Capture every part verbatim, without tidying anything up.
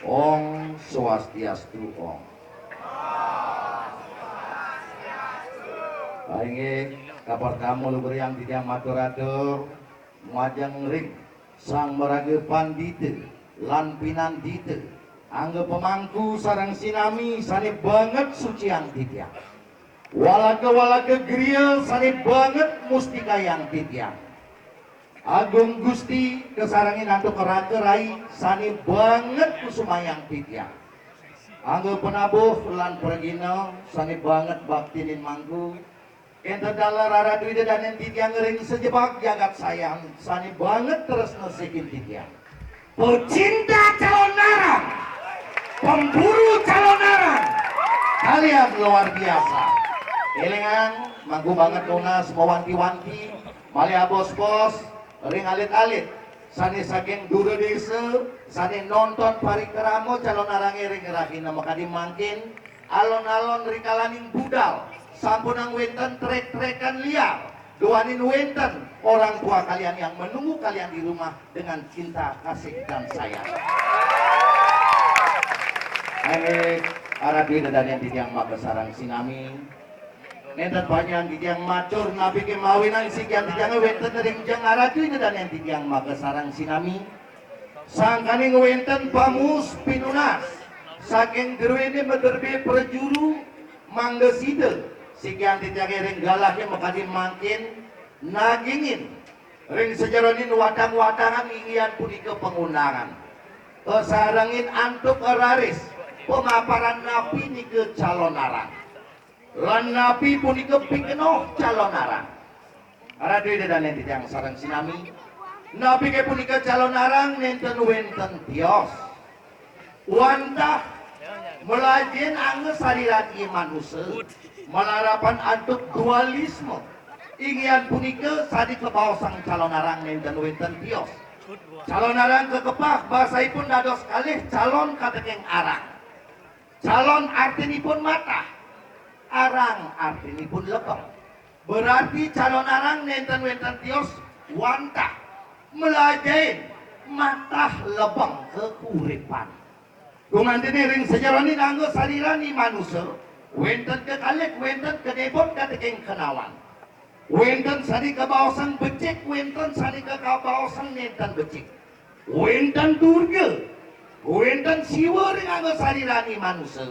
Om Swastiastu, Om. Inggih, kapertama lugrayang titiang matur-atur majeng ring Sang Maraga Pandita lan Pinandita, angga pamangku sareng sinami sane banget suciang titiang. Walaga-walaga griya sane banget mustikayang titiang. Agung Gusti kasarengin antuk raka rai sane banget kusumayang titiang. Angga panabuh lan pragina sane banget baktinin mangku. Enten taler Ratu Ida Danen titiang ring sajebag jagat sayan sane banget tresna sihin titiang. Pecinta Calonarang, pemburu Calonarang, kalian luar biasa. Elingang, mangku banget nunas mawanti-wanti, malih abos-bos, ring alit-alit, sane saking dura desa, sane nonton parikrama Calonarange ring rahina makadi mangkin, alon-alon rikalaning budal, sampunang wenten trek-trekan liar, duaning wenten orang tua kalian yang menunggu kalian di rumah dengan cinta, kasih, dan sayang. Inggih, Ratu Ida Danen titiang makasareng sinami. Nenten panjang titiang matur, napi kemawinan sikian titiang wenten ring jeng Ratu Ida Danen titiang makasareng sinami. Sangkaning wenten pamus pinunas saking druene maderbe prajuru, mangda sida sikian titiange ring galahe makadi mangkin nagingin ring sajeroning watang-watangan inggih punika pangundangan. Kasarengin antuk raris pamaparan napi nika Calonarang. Lan napi punika pikenoh Calonarang. Ratu Ida Danen titiang sareng sinami. Napi ke punika Calonarang nenten wenten tios. Wantah malajahin angga sariran i manusa, malarapan antuk dualisme. Inggih punika sane kabaosang Calonarang nenten wenten tios. Calonarang kakepah basaipun dados kalih calon kateking arang. Calon artinipun matah, arang artinipun lebeng. Berarti Calonarang nenten wenten tios wantah malajahin matah lebeng kauripan. Gumantine ring sajeroning angga sariran i manusa, wenten kekalih, wenten kenebon kateking kenawan. Wenten sane kabaosang becik, wenten sane kabaosang nenten becik. Wenten Durga, wenten Siwa ring angga sariran i manusa.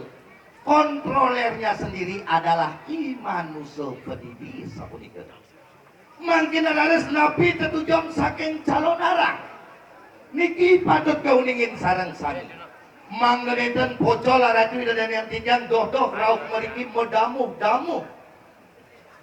Kontrolernya sendiri adalah i manusa padidi sapunika. Mangkin raris napi tetujon saking Calonarang? Niki patut kauningin sareng sami. Mangda nenten pocol Ratu Ida Danen titiang doh-doh rauh mriki madamuh-damuh.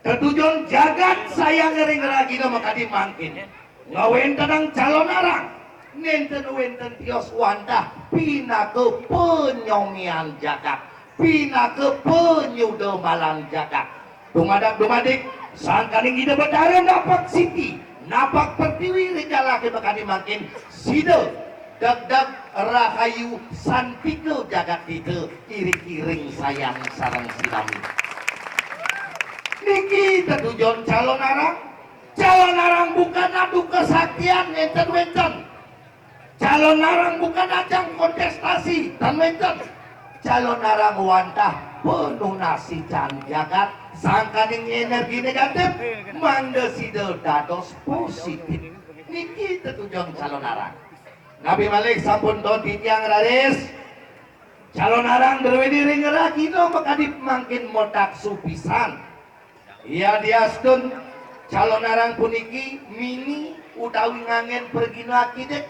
Tetujon jagat sayan ring rahina makadi mangkin. Ngawentenang Calonarang. Nenten wenten tios wantah pinaka panyomian jagat, pinaka panyudaman jagat. Dumadak dumadik, sangkaning Ida Betara napak siti, napak pertiwi ring galahe makadi mangkin, sida degdeg rahayu santika jagat kita iring-iring sayan sareng sinami. Niki tetujon Calonarang. Calonarang bukan adu kesaktian, enten wenten. Calonarang bukan ajang kontestasi, tan wenten. Calonarang wantah panunasican jagat, sangkaning energi negatif mangda sida dados positif. Niki tetujon Calonarang. Napi malih sampun ton titiang raris. Calonarang druene ring rahina makadi mangkin mataksu pisan. Yadiastun Calonarang puniki mini utawi nganggen pragina akidik,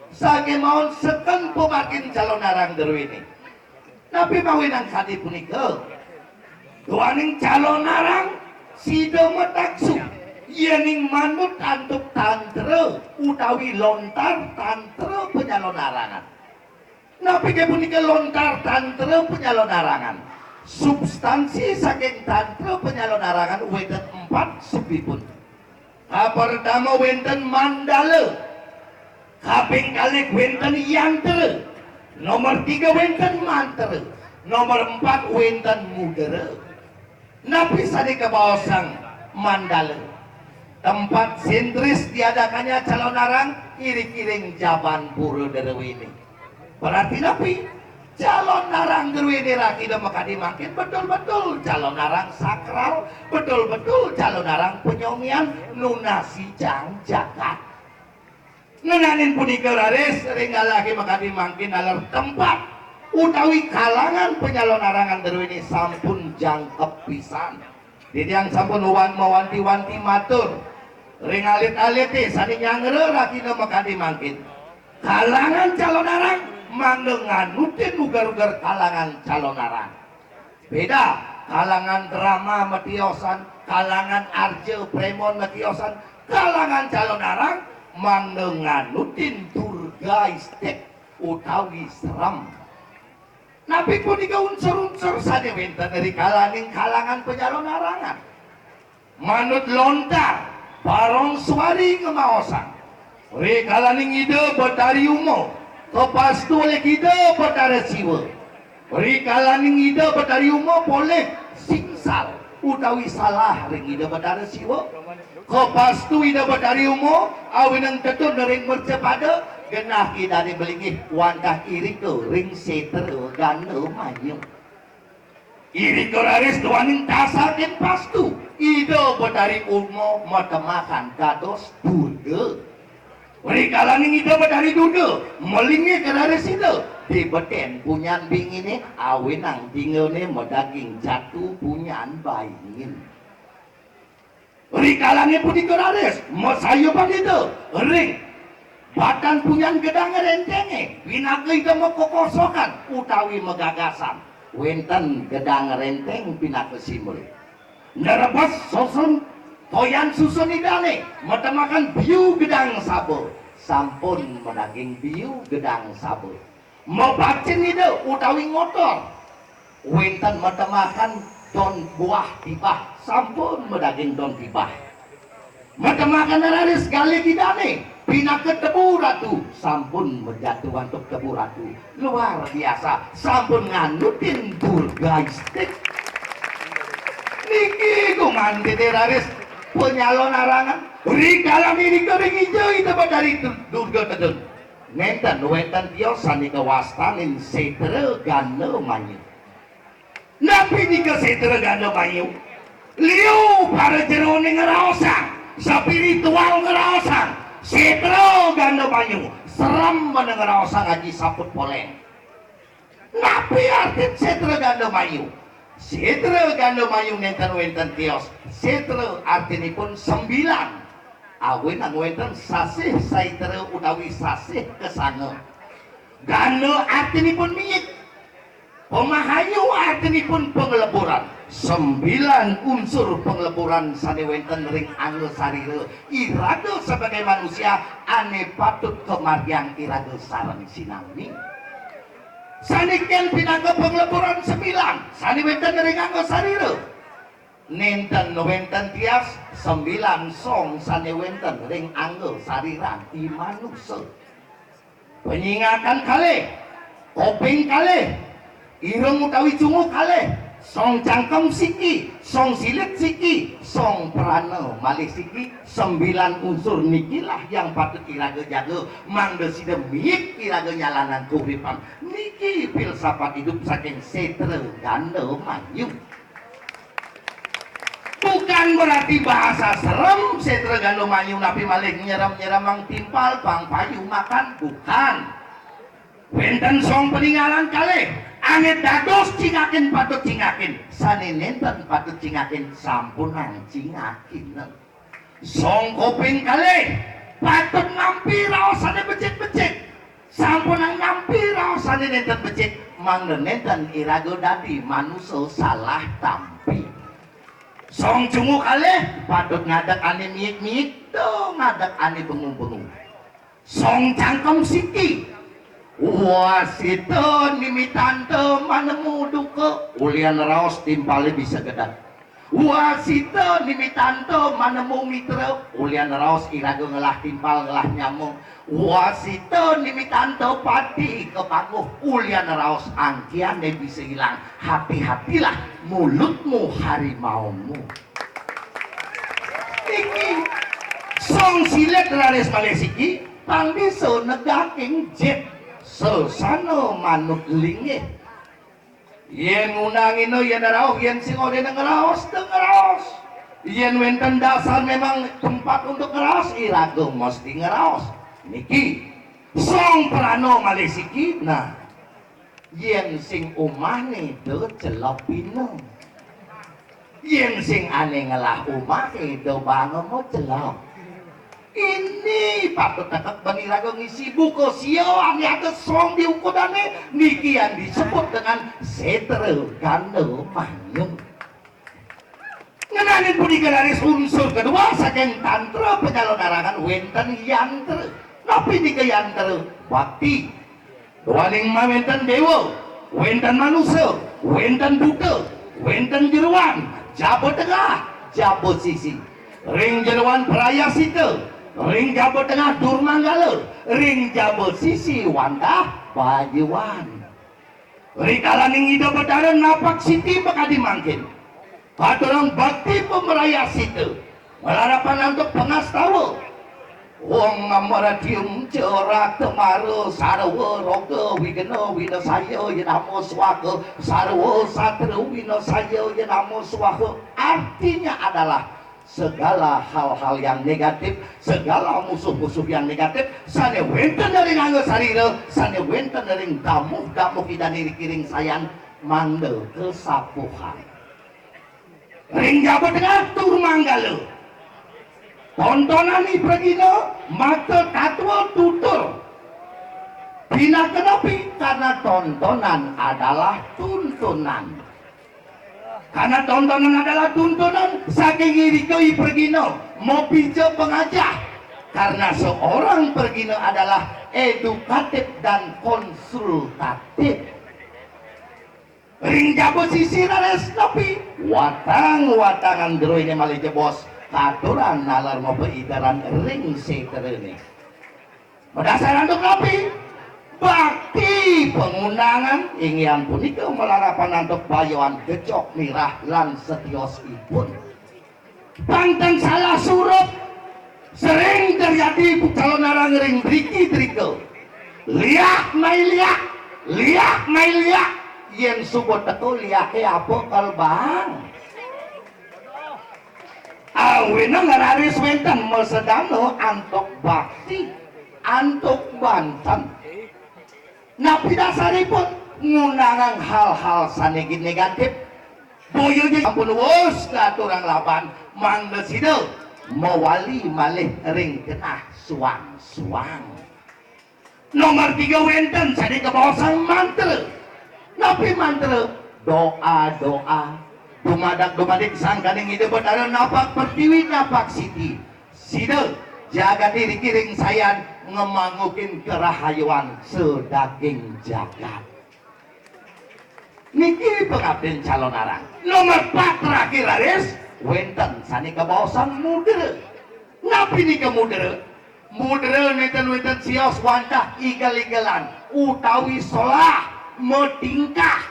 saking maon seken pamargin Calonarang druene. Napi mawinan kadi punika? Duaning Calonarang sida mataksu yening manut antuk tantra utawi lontar tantra panyalonarangan. Napi ke punika lontar tantra panyalonarangan? Substansi saking tantra panyalonarangan wenten empat subipun. Kapertama wenten mandala, kaping kalih wenten yantra, nomor tiga wenten mantra, nomor empat wenten mudra. Napi sane kabaosang mandala? Tempat sentris diadakannya Calonarang iring-iring jaban pura druene. Berarti napi? Calonarang druéné ragina makadi mangkin betul-betul calonarang sakral, betul-betul calonarang panyomian nunasi jang jagat. Ngenénin punika raris ring galahé makadi mangkin taler tempat utawi kalangan panyalonarangan druéné sampun jangkep pisan. Titiang sampun wan mawanti-wanti matur ring alit-alité sané nyangra ragina makadi mangkin. Kalangan calonarang mangda nganutin uger-uger kalangan calonarang. Béda, kalangan drama matiosan, kalangan arja prémon matiosan, kalangan calonarang mangda nganutin durgaistik utawi serem. Napi punika unsur-unsur sané wénten ri kalaning kalangan panyalonarangan? Manut lontar, Barong Suari ngemaosang, ri kalaning Ida Betari Uma, kapastu olih Ida Betara Siwa. Ri kalaning Ida Betari Uma polih singsal utawi salah ring Ida Betara Siwa. Kapastu Ida Betari Uma, awinang tetun ring mercapada, genah Idané malinggih wantah irika ring sétra Ganda Mayu. Irika raris duaning tasakin pastu Ida Betari Uma matemahan dados Durga. Ri kalaning Ida Betari Durga malinggih ka raris Ida, di betén punyan binginé, awinang dingehné madaging jatu punyan baingin. Ri kalané punika raris masayuban Ida ring batan punyan gedang rénténgé, pinaka Ida makokosokan utawi magagasan. Wénten gedang rénténg pinaka simbol. Nerebes susun, toyan susun Idané, matemahan biu gedang saba, sampun madaging biu gedang saba. Mabacin Ida utawi ngotor, wénten matemahan don buah tibah, sampun madaging don tibah. Matemahan raris galih Idané, pinaka tebu ratu, sampun majatu antuk tebu ratu. Luar biasa, sampun nganutin durgaistik. Niki gumantiné raris panyalonarangan. Ri kalaning nika ring Ida Betari Durga tedun. Nénten wénten tios sané kawastanin sétra Ganda Mayu. Napi nika sétra Ganda Mayu? Liu para jeroné ngraosang, spiritual ngraosang, sétra Ganda Mayu, serem men ngraosang Aji Saput Poléng. Napi artin sétra Ganda Mayu? Sétra Ganda Mayu nénten wénten tios. Sétra artinipun sembilan. Awinang wénten sasih saitra utawi sasih kasanga. Ganda artinipun miik. Pamahayu artinipun pangleburan. Sembilan unsur pangleburan sané wénten ring angga sarira iraga sebagai manusia ané patut kamargiang iraga sareng sinami. Sané kén pinaka pangleburan sembilan sané wénten ring angga sarira. Nénten wénten tios sembilan song sané wénten ring angga sariran i manusa. Panyingakan kalih, koping kalih, irung utawi cunguh kalih, song cangkem siki, song silit siki, song prana malih siki, sembilan unsur nikilah yang patut iraga jaga, mangda sida miik iraga nyalanang kauripan. Niki filsafat hidup saking sétra Ganda Mayu. Bukan berarti bahasa serem, sétra Ganda Mayu napi malih nyerem-nyeremang timpal, pang payu makan, bukan. Wénten song paningalan kalih, ané dados cingakin patut cingakin, sané nénten patut cingakin, sampunang cingakin. Song koping kalih, patut nampi raos sané becik-becik. Sampunang nampi raos sané nénten becik, mangda nénten iraga dadi manusa salah tampi. Song cunguh kalih, patut ngadeg ané miik-miik, da ngadeg ané bengu-bengu. Song cangkem siki. Wasita nimitanta manemu duka, ulian raos timpalé bisa gedeg. Wasita nimitanta manemu mitra, ulian raos iraga ngelah timpal, ngelah nyama. Wasita nimitanta pati kapanguh, ulian raos angkiané bisa ilang. Hati-hatilah mulutmu harimaumu. Niki song silit raris malih siki, pang bisa negak ing jit. Sesana manut linggih. Yén ngundangina, yén rauh, yén sing orahina ngraos, da ngraos. Yén wénten dasar memang tempat untuk ngraos, iraga mesti ngraos. Niki, song prana malih siki, nah. Yén sing umahné da celebina. Yén sing ané ngelah umahé da bangema celep. Ini patut tekek bani raga ngisi buka sia ané ada song di ukudané, niki yang disebut dengan sétra ganda manyun. Ngenanin punika raris unsur kedua saking tantra penyalonarangan wénten yantra. Napi nika yantra? Bakti. Duaning mawénten déwa, wénten manusa, wénten buta, wénten jeroan, jaba tengah, jaba sisi. Ring jeroan prayascita, ring jaba tengah durmanggala, ring jaba sisi wantah bayuan. Rikalaning Ida Betara napak siti makadi mangkin. Katurang bakti pamrayascita. Malarapan antuk pangastawa. Om Namo Radium Jaratmara sarwa roga wigna winasaya yanamo swaha, sarwa satru winasaya yanamo swaha. Artinya adalah segala hal-hal yang negatif, segala musuh-musuh yang negatif, sané wénten ring angga sarira, sané wénten ring damuh-damuh Ida niriki ring sayan, mangda kasapuhan. Ring jaba tengah durmanggala. Tontonan i pragina, mata tatwa tutur. Pinaka napi? Karena tontonan adalah tuntunan. Karena tontonan adalah tuntunan, saking irika i pragina mapija pangajah. Karena seorang pragina adalah edukatif dan konsultatif. Ring jaba sisi raris napi? Watang-watangan druéné malih jebos, katurang naler mapaidaran ring sétrané. Madasar antuk napi? Bakti pangundangan, inggih punika malarapan antuk bayuan gejok mirah lan setiosipun. Pang tan salah surup, sering terjadi calonarang ring driki-drika. Liak mai liak, liak mai liak. Yén suba teka liaké apa kalbang? Awinang raris wénten masedana antuk bakti, antuk banten. Napi dasaripun? Ngundangang hal-hal sané negatif. Boya ja ampun wus katurang laban, mangda sida mawali malih ring genah suang-suang. Nomor tiga wénten sané kabaosang mantra. Napi mantra? Doa-doa. Dumadak-dumadik sangkaning Ida Betara napak pertiwi, napak siti. Sida jagat iriki ring sayan ngamangguhin karahayuan sadaging jagat. Niki pangabdin calonarang. Nomor pat terakhir raris, wénten sané kabaosang mudra. Napi nika mudra? Mudra nénten wénten sios wantah igel-igelan utawi solah matingkah.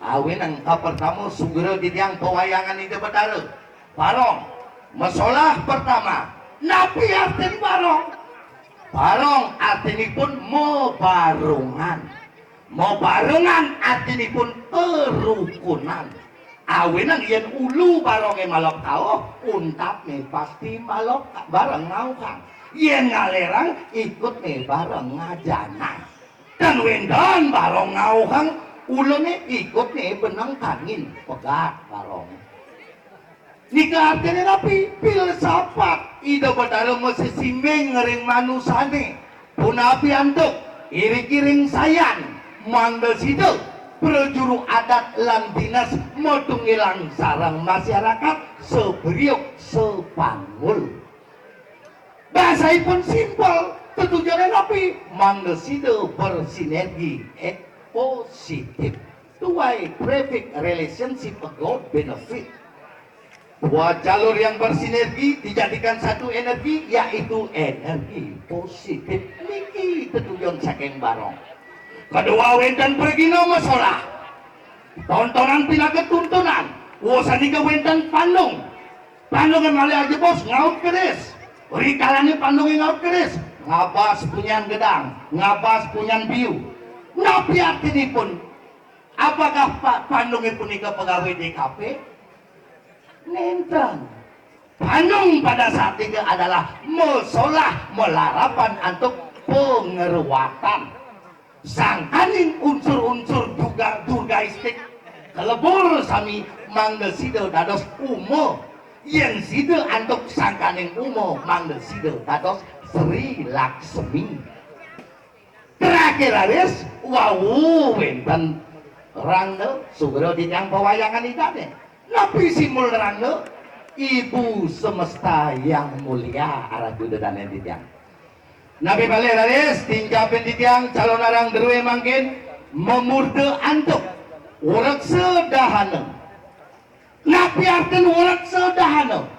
Awinang kapertama sugra titiang pawayangan Ida Betara. Barong. Masolah pertama. Napi artin barong? Barong artinipun mabarungan. Mabarungan artinipun karukunan. Awinang yén ulu barongé malok kauh, untapné pasti malok bareng ngauhang. Yén ngalerang, ikutné bareng ngajanang. Tan wénten barong ngauhang, uluné ikutné beneng kangin pegat barong. Nika artiné napi? Filsafat Ida Betara masisimbing ring manusané. Punapi antuk, iriki ring sayan, mangda sida prajuru adat lan dinas matunggilang sareng masyarakat sabriuk sapanggul. Basaipun simpel, tetujoné napi? Mangda sida bersinergi, eh, positif. Tuai traffic relationship a good benefit. Dua jalur yang bersinergi dijadikan satu energi, yaitu energi positif. Niki tetujon saking barong. Kedua, wénten pragina masolah. Tontonan pinaka tuntunan. Wusan nika wénten pandung. Pandungé malih ajebos ngaut keris. Rikalané pandungé ngaut keris, Ngabas punyan gedang, ngabas punyan biu. Napi artinipun? Apakah pa-, pandungipun nika pegawai D K P? Nenten. Pandung pada saat nika adalah mesolah melarapan antuk pengeruatan. Sangkaning unsur-unsur juga durgaistik kalebur sami mangda sida dados Uma. Yen sida antuk sangkaning Uma mangda sida dados Sri Laksmi. Terakhir raris wau wenten Rangda sugra titiang pawayangan idane. Napi simbol Rangda? Ibu semesta yang mulia, arah Yuda dan titiang. Napi malih raris tincapin titiang calonarang druene mangkin mamurda antuk ureksa dahana. Napi artin ureksa dahana?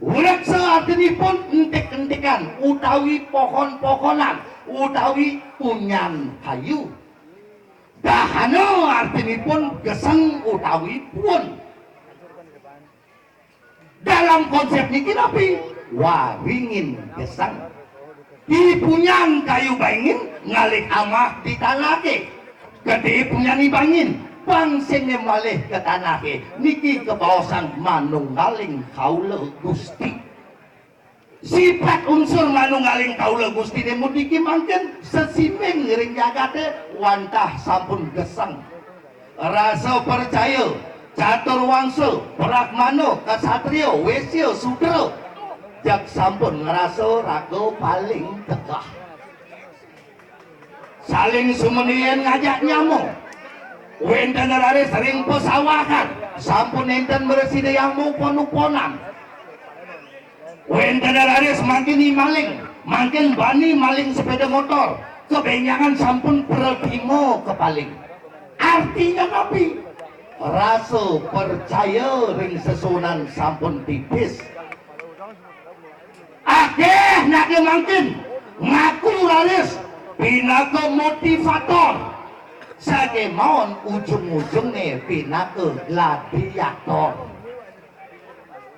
Ureksa artinipun entik-entikan utawi pohon-pohonan utawi punyan kayu. Dahana artinipun geseng utawi puun. Dalam konsep niki napi? Waringin geseng. Di punyan kayu baingin ngalih amah di tanahé. Gedé punyan i baingin, pang sing malih ka tanahé. Niki kabaosang manunggaling kaula Gusti. Sipat unsur manunggaling kaula Gustiné mudiki mangkin sesiming ring jagaté wantah sampun geseng. Rasa percaya, catur wangsa, brahmana, ksatria, wésya, sudra, jag sampun ngrasa raga paling tegeh. Saling sumendien ngajak nyama. Wénten raris ring pasawahan, sampun nénten mresidayang mupon-uponan. Wénten raris mangkin i maling, mangkin bani maling sepéda motor, kabénjangan sampun pratima kapaling. Artinya napi? Rasa percaya ring sesuunan sampun tipis. Akéh naké mangkin ngaku raris pinaka motivator. Sakémaon ujung-ujungné pinaka gladiator.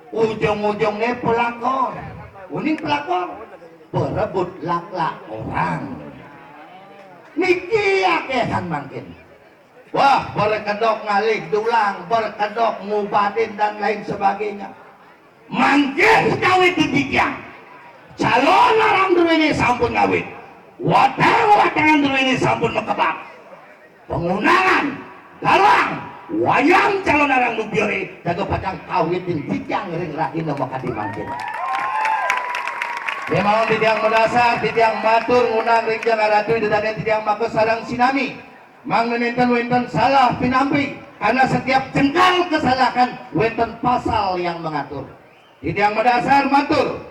Ujung-ujungné pelakor. Uning pelakor, perebut laklak orang. Niki akéhan mangkin. Wah, berkedok ngalih dulang, berkedok ngubatin dan lain sebagainya. Mangkin kawitin titiang. Calonarang druéné sampun ngawit. Watang-watangan druéné sampun makebak. Pangundangan, galang, wayang calonarang lubioré, jaga pacang kawitin titiang ring rahina makadi mangkin. Kémaon titiang madasar, titiang matur ngundang ring jeng Ratu Ida Dané titiang maka sareng sinami. Mangda nénten wénten salah pinampi, karena setiap jengkal kesalahan wénten pasal yang mengatur. Titiang madasar matur,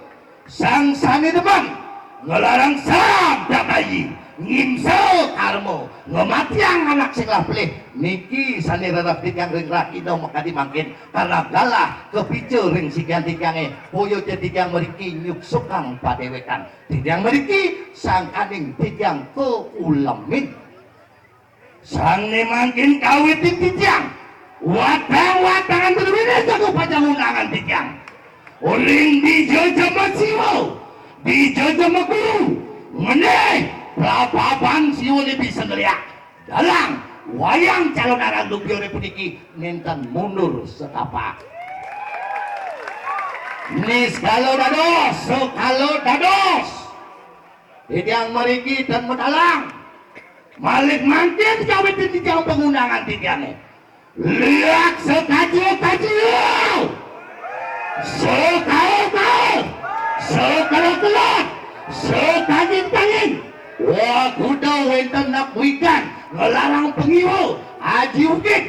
sang sané demen nglarang sabda bayi, ngimsa karma, ngamatiang anak sing lah pelih, niki sané rereh titiang ring rahina makadi mangkin, karena galah kapica ring sikian titiangé, boya ja titiang mriki nyuksukang padéwékan. Titiang mriki sangkaning titiang kaulemin. Sangkaning mangkin kawitin titiang, watang-watangan druéné jaga pacang undangan titiang. Uling dija ja masiwa, dija ja maguru, ngeneh, prababan siwané bisa ngliak. Dalang, wayang calonarang lubioré puniki nénten mundur setapak. Niskala dados, sekala dados. Titiang mriki ten madalang. Malih mangkin kawitin titiang pangundangan titiangé. Liak sekaja-kaja. Sekala-kala. Sekala-kala. Sekangin-kangin. Wah, kuda wénten nak wikan nglarang pangiwa. Aji ugig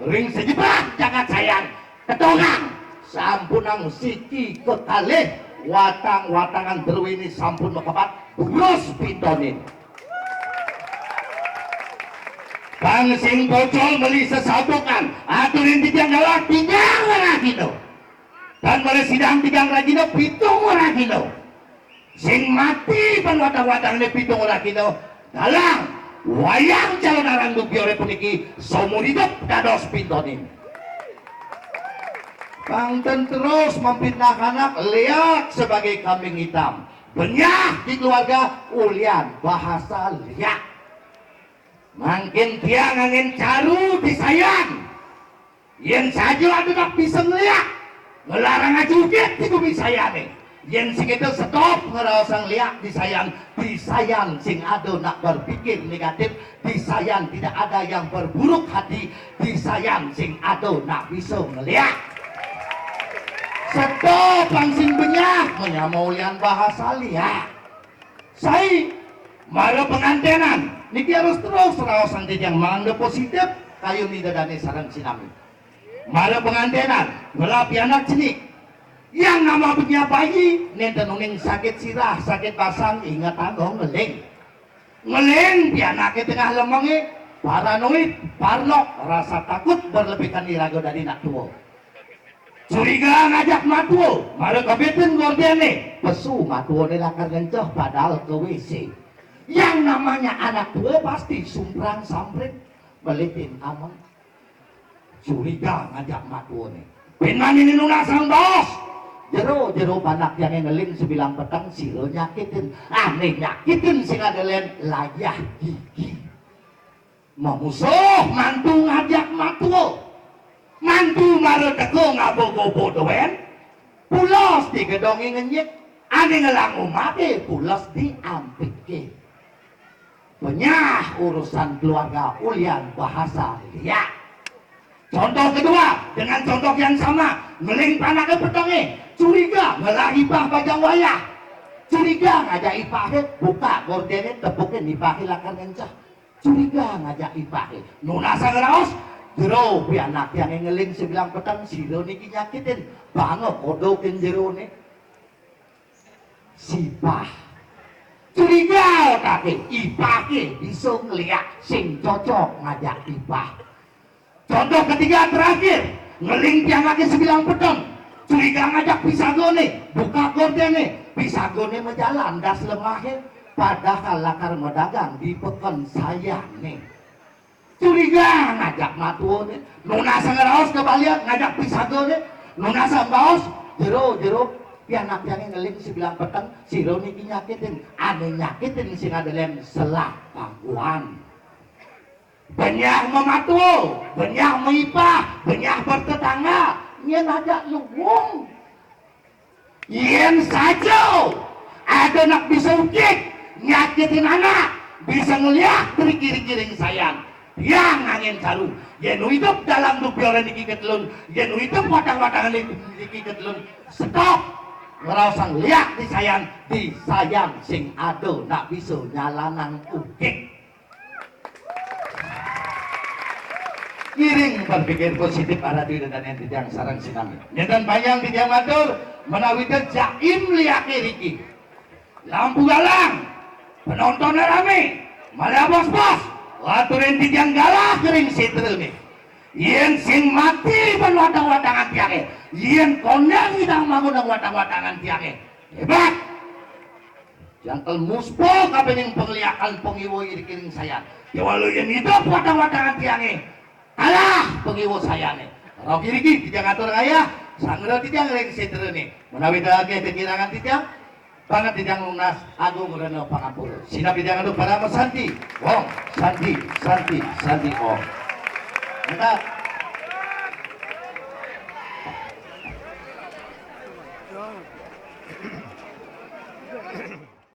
ring sajebag jagat sayan. Ketogang, sampunang siki kekalih, watang-watangan druéné sampun makebat, durus pintonin. Pang sing pocol meli sesabukan, aturin titiang galah, titiang rahina. Tan meli sidang titiang rahina, pitung rahina. Sing mati pan watang-watangané pitung rahina, dalang wayang calonarang lubioré puniki saumur idup dados pintonin. Pang ten terus memfitnah anak, liak sebagai kambing hitam. Benyah di keluarga ulian bahasa liak. Mangkin tiang angin caru di sayan. Yen saja ada nak bisa ngeliak, ngelarang aja ugit di gumi sayane. Yen sing itu stop ngeraosang liak di sayan, di sayan sing ada nak berpikir negatif, di sayan tidak ada yang berburuk hati, di sayan sing ada nak bisa ngeliak. Stop langsing benyah menyama ulian bahasa liak. Sai, mara pengantenan niki harus terus raosan titiang mangda positif, kayun Ida Dane sareng sinami. Mara pengantenan, ngelah pianak cenik. Yang nama benyah bayi, nenten uning sakit sirah, sakit basang, ingetang dong ngeling. Ngeling pianake tengah lemenge, paranoid, parno, rasa takut berlebihkan iraga dadi nak tua. Curiga ngajak matua, mara kebitin gordene, pesu matuane lakar ngenceh padahal ke W C. Yang namanya anak tua pasti sumprang samprit, melitin ameng. Curiga ngajak matuane. Pinmanine nunasang baos. Jero, jero panak tiange ngeling sebilang peteng sira nyakitin. Ane nyakitin sing ada len layah gigi. Memusuh mantu ngajak matua. Mantu mara teka ngaba gobo doen. Pulos di gedonge ngenyit. Ane ngelang umate pulos di ampike. Benyah urusan keluarga ulian bahasa liak. Contoh kedua, dengan contoh yang sama, ngeling panake petenge, curiga ngelah ipah bajang wayah. Curiga ngajak ipahe, buka gordene, tepukin ipahe lakar ngenceh. Curiga ngajak ipahe. Nunasang raos, jero pianak tiange ngeling sebilang peteng, sira niki nyakitin, banga kodokin jerone. Sipah. Curiga otake, ipahe bisa ngeliak sing cocok ngajak ipah. Contoh ketiga terakhir, ngeling pianake sebilang peteng. Curiga ngajak pisagone, buka gordene, pisagone majalan das lemahe, padahal lakar madagang di peken sayane. Curiga ngajak matuane, nunasang raos kebalian ngajak pisagone, nunasang baos, jero, jero, pianak tiange ngeling sebilang peteng, sira niki nyakitin, ane nyakitin sing ada len selah pangkuan. Benyah mematua, benyah meipah, benyah bertetangga, nyen ajak luwung. Yen saja ada nak bisa ugit, nyakitin anak, bisa ngeliak trikiri-kiring sayan. Tiang angin caru, yen uitup dalam dupioren niki ketelun, yen uitup watang-watangan niki ketelun, stop. Ngraosang liak di sayan, di sayan sing ada nak bisa nyalanang ugit. Ngiring berpikir positif arah diri dan enti tiang sareng sinami. Nenten panjang titiang matur, menawi te jaim liake riki. Lampu galang, penonton rame, malih bos-bos, aturin titiang galah kering setrene. Yen sing mati pen watang-watangan tiange, yen kondang idang mangunang watang-watangan tiange. Hebat! Jangkel muspa kapining pangliakan pangiwa irikiring sayan. Kewala yen idup watang-watangan tiange, kalah pangiwa sayane. Rauh iriki titiang atur ngayah, sangra titiang ring setrene. Menawi daging kekirangan titiang, banget titiang nunas agung rena pangampura. Sinab titiang anu parama santi, wong santi, santi, santi, om. Maka